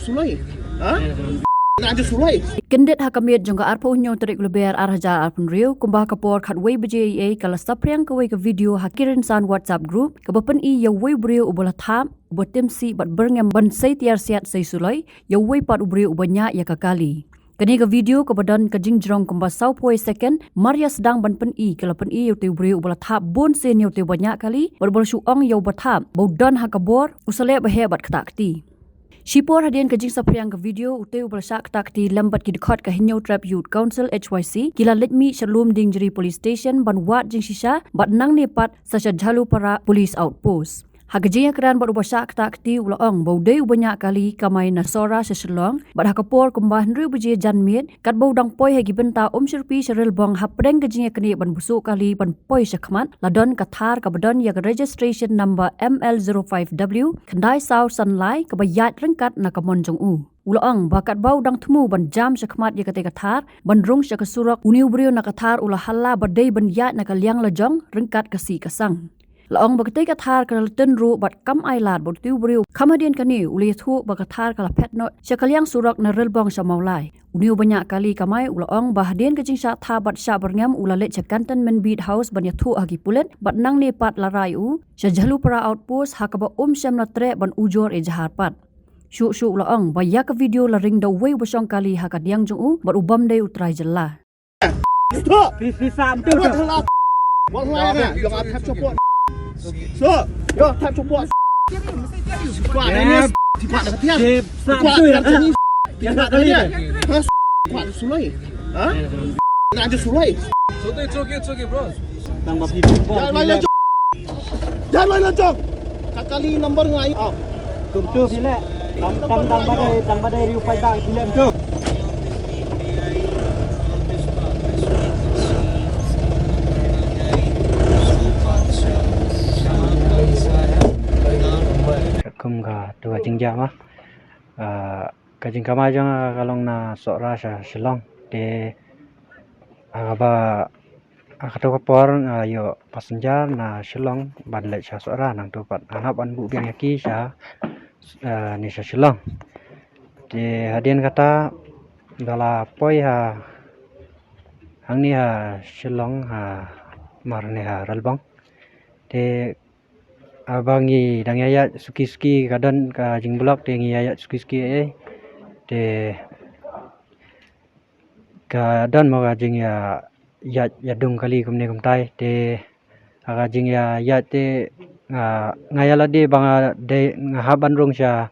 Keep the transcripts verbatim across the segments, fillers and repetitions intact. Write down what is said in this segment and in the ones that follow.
Sulai. Ha? Na aja sulai. Kyndit ha ka miet jong ka arphew hynñiew tarik Lber ar hajar arphew hynriew, kumba ka por khatwei baje eiei, ka la saphriang kawei ka video ha ki rynsan WhatsApp group, kaba pyni ïa uwei u briew uba la thap, uba tim sih bad byrngem ban sei tiar siat sei sulai ïa uwei pat u briew uba ñiah ïa ka kali. Kane ka video kaba don ka jingjrong kumba sawphew second, mar ïa sdang ban pyni, ka la pyni ïa utei u briew uba la thap bun sien ïa utei uba ñiah kali, bad uba la shu ong ïa uba thap ba u don ha ka bor, u sa leh ba heh bad ktah kti. Shipor hadien ka jingsaphriang ka video, utei uba la shah ktah kti lem bad ki dkhot ka Hynñiewtrep Youth Council, H Y C, ki la leit mih sha Lumdiengjri Police Station ban wad jingshisha, bad nangne pat sa sha Jhalupara Police Outpost. Ha ka jingïakren bad uba shah ktah kti, u la ong ba u dei uba ñiah kali, kamai na Sohra sha Shillong, bad ha ka por kumba hynriew baje janmiet, katba u dang poi ha ki bynta Umshyrpi sha Rilbong, hapdeng ka jingïaknieh ban buh suh kali ban poi sha khmat, la don ka thar kaba don ïa ka registration number M L zero five W khyndai saw san lai, kaba ïaid ryngkat na ka mon jong u. U la ong ba katba u dang thmu ban jam sha khmat ïa katei ka thar ban rung sha ka surok, une u briew na ka thar u la halla ba dei ban ïaid na ka liang lajong ryngkat ka sih ka sang. La ong ba katei ka thar ka la tynruh bad kam ailad bad utei u briew. Kham hadien kane u la ïathuh ba ka thar ka la phet noh sha ka liang surok na Rilbong sha Mawlai. Une uba ñiah kali, kamai, u la ong ba hadien ka jingshah thap bad shah byrngem, u la leit sha Cantonment Beat House ban ïathuh ha ki pulit, bad nangne pat la rah ïa u sha Jhalupara Outpost, ha kaba um shym la treh ban ujor ejahar pat. Shuh shuh u la ong ba ïa ka video la ring da uwei uba shong kali ha ka diang jong u, bad u bym dei u trai jylla. Stop. Please, please, Sam, tu. What the hell? What the hell? Yang attack support. So, yo, attack support. Kuat, Dennis. Tiba dah ketiak. Sam, tu ya. Tiba dah ketiak. Ha? Kuat, Sulai. Ha? Nak aja Sulai. So, it's okay, it's okay, bro. Tang ba phi. Jangan main lajong. Jangan main lajong. Ka kali number ngai. Ah. Kum tu phi leh. Tam, tam, tang ba dei, tang ba dei riu pai bang phi leh tu. Kum ka tu ka jingjia ma. Ah, ka jingkama jong nga ka long na Sohra sha Shillong. Te, ah, kaba, ah, kato ka por nga ïoh passenger na Shillong ban leit sha Sohra, nangto pat nga hap ban buh biang ïa ki sha, eh, ne sha Shillong. Te hadien kata da la poi ha hangne ha Shillong, ha mar ne ha Rilbong. Te haba ngi dang ïaid suki suki, ka don ka jingblock, te ngi ïaid suki suki, eh. Te ka don mo ka jingïa, ïaid ïadung kali kumne kumtai, te ha ka jingïaid te nga, nga ïa lade ba nga dei, nga hap ban rung sha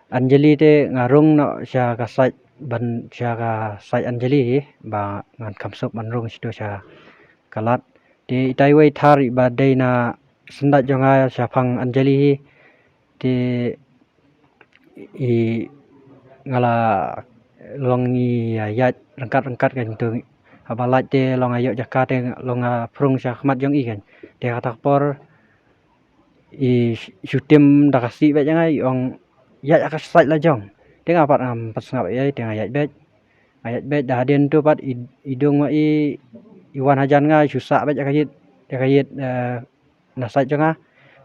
Anjali, te nga rung noh sha ka side ban, sha ka side Anjali hi, ba ngan kham suk ban rung shato sha ka lad. Te itai iwei i thar iba dei na syndat jong nga shaphang Anjali hi. Te i nga la long ngi ïaid ryngkat ryngkat, kan tu haba lait te long nga ïoh jaka te long nga phrung sha khmat jong i, kan. Te kata ka por i shu tim da ka sih beit jong nga, i ong ïaid ha ka side lajong. Te nga pat ngam pat sngap ei ei, te nga ïaid beit. Nga ïaid beit, da hadien tu pat i, i dung ma i, i wan hajan nga, i shu sah beit ïa ka ïit, ïa ka ïit, eh, na side jong nga.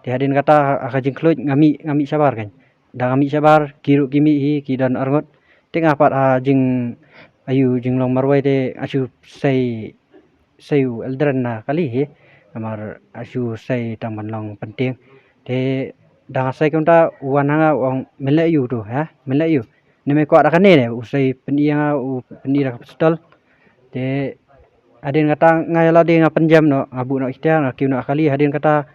Te hadien kata ha ka jingkhluit nga mih, nga mih shabar, kan. Da nga mih shabar, ki ruh ki mih hi, ki don arngut. Te nga pat ha jing, aïu, jinglong marwei te nga shu sei, sei u eldren na kali hi. Namar nga shu sei tang ban long pyntieng. Te da nga sei kumta, u wan ha nga u ong, men leh aïu tu, ha? Men leh aïu? Ne me kwah da kane ne, u sei pyni ïa nga, u pyni da ka pistol. Te hadien kata nga ïa lade nga pynjem noh, nga buh noh ikhtiar, nga kiew noh ha kali, hadien kata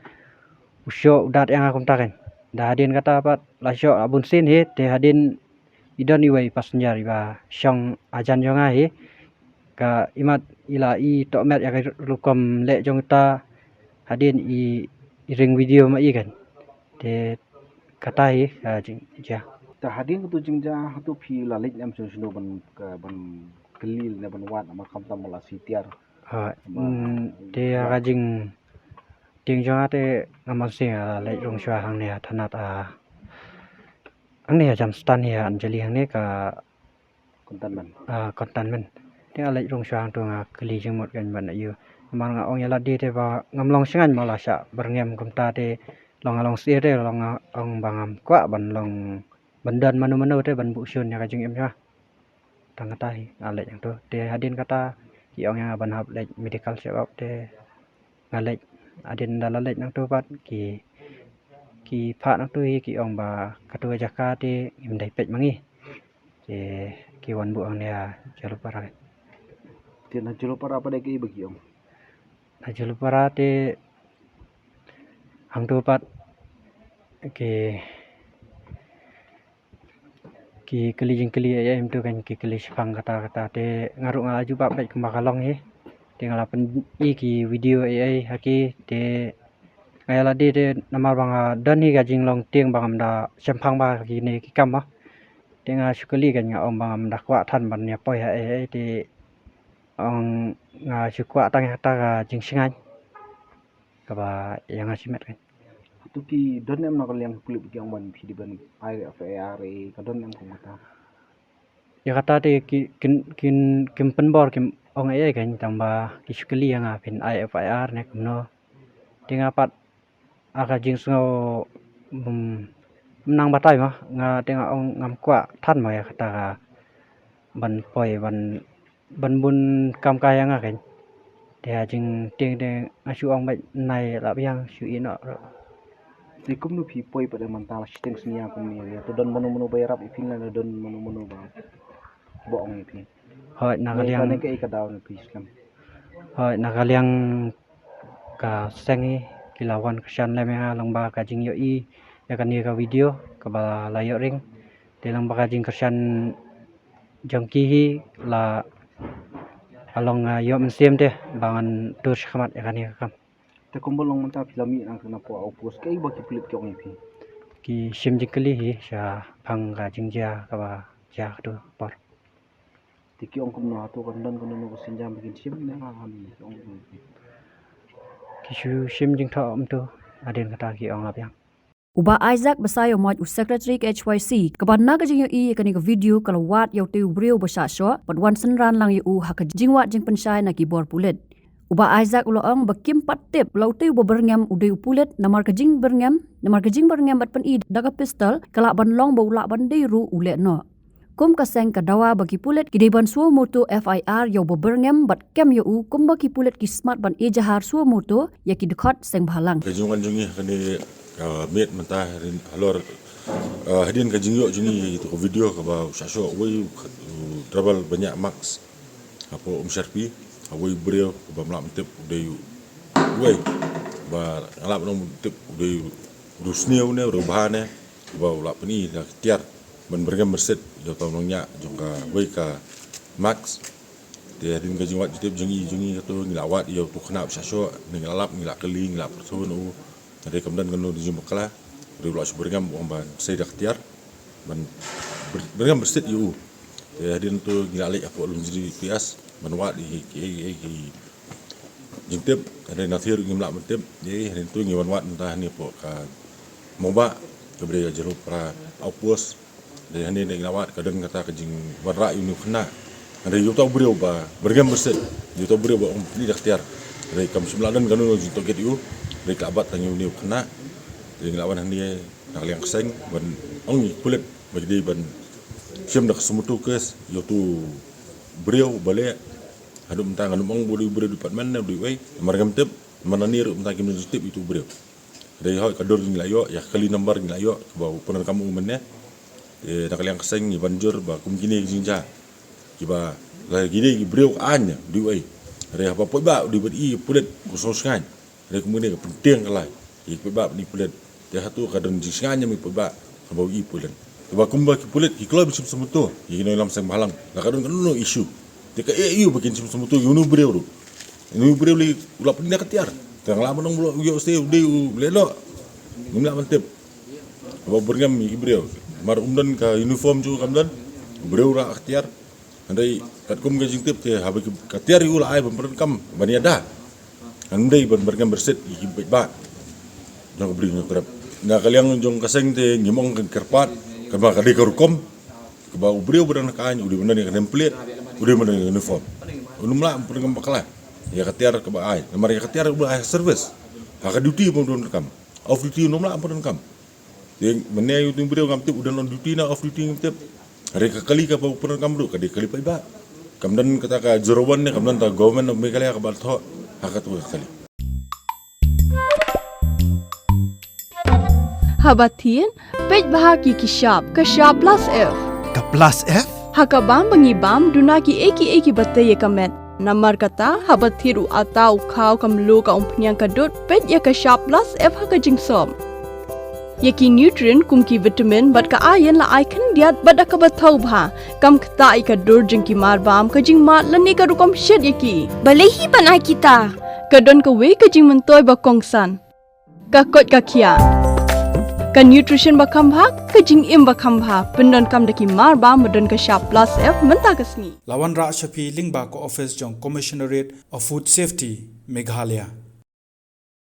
u shoh u dat ïa nga kumta, kan. Da hadien kata pat la shoh la bun sien hi, te hadien i don iwei passenger iba shong hajan jong nga hi. Ka imat i la i tohmet ïa ka rukom leh jong ta, hadien i, i ring video ma i, kan. Te kata hi, ah, jingjia. Te hadien katu jingjia, hatu phi la leit ne em shano shano ban, ka, ban kylli ne ban wad, namar khamtam ba la sitiar. Ah, ba, mm, te ïa ka jingtieng jong nga te ngam ong shisha, la leit rung shuwa hangne ha thanat, ah, hangne ha Johnston hi, ha Anjali hangne ka Containment. Ah, containment. Te nga leit rung shuwa hangto, nga kylli jingmut, kan, ban ïoh. Namar nga ong ïa lade te ba ngam long shngaiñ mo, la shah byrngem kumta te long nga long syier te long nga ong ba ngam kwah ban long ban don mano mano te ban buh shun ïa ka jingim ïa nga. Tang kata hi nga leit hangto. Te hadien kata ki ong ïa nga ban hap leit medical check up te nga leit. Hadien da la leit nangto pat ki, ki phah nangto hi ki ong ba kato ka jaka te ngim dei peit ma ngi. Te ki wan buh hangne ha Jhalupara. Te na Jhalupara pat dei kaei ba ki ong? Na Jhalupara te hangto pat ki, ki kylli jingkylli ei ei hangto kan ki kylli shaphang kata kata te nga ruh nga la jubab beit kumba ka long hi. Te nga la pyni ki video ei ei ha ki te nga ïa lade te namar ba nga don hi ka jinglong tieng ba ngam da shemphang ba kine ki kam ba. Te nga shu kylli kan nga ong ba ngam da kwah than ban ïa poi ha ei ei te ong nga shu kwah tang ïa kata ka jingshngaiñ kaba ïa nga shimet kan. Hato ki don em na ka liang pulit ki ong ban phi dei ban ai F I R, ka don em kum kata? Ïa kata te ki, kin, kin, kim pynbor kim ong ei ei kan tang ba ki shu kylli ïa nga phin ai F I R ne kumno. Te nga pat ha ka jingsngew bym nang batai ma nga te nga ong ngam kwah than ma ïa kata ka ban poi ban, ban bun kam ka ïa nga kan. Te ha jingtieng te nga shu ong beit nai la biang shu ïeh noh ruh. Te kumno phi poi pat ïa mynta la shiteng snia kumne ïa to don mano mano ba ïarap ïa phi ne don mano mano ba ba ong ïa phi? Hooid na ka liang ne kaei ka daw ne phi slem? Hooid na ka liang ka seng hi ki la wan kyrshan lem ïa nga lyngba ka jingïohi ïa kane ka video kaba la ïoh ring. Te lyngba ka jingkyrshan jong ki hi la ka long, ah, ïoh mynsiem te ba ngan tur shakhmat ïa kane ka kam. Te kumba long mynta phi la mih na ka na poi outpost, kaei ba ki pulit ki ong ïa phi? Ki shim jingkylli hi shaphang ka jingjia kaba jia kato ka por. Te ki ong kumno, hato kan don kano kano ka sienjam ba kin shim ne ha, ha, ki ong kumno? Ki shu shim jingthoh kumto, hadien kata ki ong la biang. U Bah Isaac Basaiawmoit u Secretary ka H Y C, kaba na ka jingïohi ïa kane ka video ka la wad ïa utei u briew ba shah shoh bad wan synran lang ïa u ha ka jingwad jingpynshai na ki bor pulit. U Bah Isaac u la ong ba kim pat tip la utei u ba byrngem u dei u pulit namar ka jingbyrngem, namar ka jingbyrngem bad pyni da ka pistol ka lah ban long ba u lah ban dei ruh u lehnoh. Kum ka seng ka dawa ba ki pulit ki dei ban suo moto F I R ïa u ba byrngem bad kem ïa u kumba ki pulit ki smat ban ejahar suo moto ïa ki dkhot seng bhalang. Ka jingwan jong ngi ha kane ka miet mynta halor, ah, hadien ka jingïoh jong ngi ïa kito ka video kaba u shah shoh uwei u, u driver ba ñiah mask hapoh Umsharpi, ha uwei u briew kaba ym lah ban tip u dei uwei, ba nga lah ban ong tip u dei u riewsniew ne u riewbha ne, kaba u lah pyni da ka tiar ban byrngem byrsit ïa uta u nongñiah jong kawei ka mask. Te hadien ka jingwad jingtip jong ngi, jong ngi kato ngi la wad ïa uto u khynnah ba shah shoh, ngi la lap, ngi la kylli, ngi la pyrthuh na u. Hynrei kam don kano ka jingbakla, hynrei u la shu byrngem, u ong ban sei da ka tiar ban byr-, byrngem byrsit ïa u. Te hadien to ngi la leit hapoh Lunjri P S ban wad ïa ki, ïa ki, ïa ki jingtip, hynrei na thiar ngim lah ban tip, ïa hadien to ngi wan wad mynta hangne hapoh ka Mawbah, kaba dei ka Jhalupara outpost. Hynrei hangne ngi la wad ka don kata ka jingwanrah ïa une u khynnah. Hynrei ïa uta u briew ba byrngem byrsit, ïa uta u briew ba ong pyni da ka tiar, hynrei kam shym la don kano kano jingtohkit ïa u. Hynrei ka la bat tang ïa une u khynnah. Te ngi la wan hangne na ka liang ka seng ban ong ïa ki pulit ba ki dei ban shim da ka sumato case ïa uto u briew ba leh. Haduh mynta ngam ong ba u dei u briew department ne u dei uwei, namar ngam tip, namar nangne ruh mynta kim don jingtip ïa uto u briew. Hynrei hooid ka dur ngi la ïoh, ïa ka kali number ngi la ïoh, kaba u pyndonkam u mynne. Te na ka liang ka seng ngi ban jur ba kum kine ki jingjia kiba la ki dei ki briew ka aiñ u dei uwei. Hynrei haba paidbah u dei ban i pulit, u sngewsngaiñ. Hynrei kum kine ka pyntieng ka lai ïa ki paidbah ban i pulit. Te hato ka don jingsngaiñ ïa ki paidbah haba u i pulit? Te ba kumba ki pulit ki kloi ban shim sumato ïa ki nongïalam seng bhalang, la ka don kano kano issue. Te kaei ïa u ba kin shim sumato ïa une u briew ruh? Une u briew lei u la pyni da ka tiar. Te nga lah ban ong ba u ïoh u sei u dei u lehnoh, ngim lah ban tip. Haba u byrngem ïa ki briew, namar um don ka uniform jong u, kam don. U briew u rah ka tiar. Hynrei katkum ka jingtip te haba ki, ka tiar ïa u la ai ban pyndonkam ban ïada. Ngam dei ban byrngem byrsit ïa ki paidbah jong ka Bri Hynñiewtrep. Na ka liang jong ka seng te ngim ong kan kyrpad, kaba ka dei ka rukom kaba u briew ba don ha ka aiñ u dei ban don ïa ka name plate, u dei ban don ïa ka uniform. Um lah ban pyndonkam bakla ïa ka tiar kaba ai, namar ïa ka tiar u ba ai ha service, ha ka duty ba u donkam. Off duty um lah ban pyndonkam. Te mynne ïa utu u briew ngam tip u don on duty na off duty ngam tip. Hynrei ka kali kaba u pyndonkam ruh ka dei kali paidbah. Kam don kata ka zero one ne kam don ta government of Meghalaya kaba thoh ha katu ka kali. Haba thied, peit bha ki ki shap, ka shap plus F. Ka plus F? Ha ka bam ba ngi bam, duna ki ei ki ei kiba tei ïa ka met. Namar kata, haba thied u atta u khaw ka mluh ka umphniang ka dud, peit ïa ka shap plus F ha ka jingsop. Ïa ki nutrient kum ki vitamin bad ka iron la ai khyndiat bad da kaba thaw bha. Kam ktah ïa ka dur jong ki marbam, ka jingmad lane ka rukom shet ïa ki. Balei hi ban ai kita? Ka don kawei ka jingmyntoi ba kongsan. Ka koit ka khiah. Ka nutrition ba kham bha, ka jingim ba kham bha. Pyndonkam da ki marbam ba don ka shap plus F mynta ka sngi. La wanrah sha phi lyngba ka office jong Commissionerate of Food Safety, Meghalaya.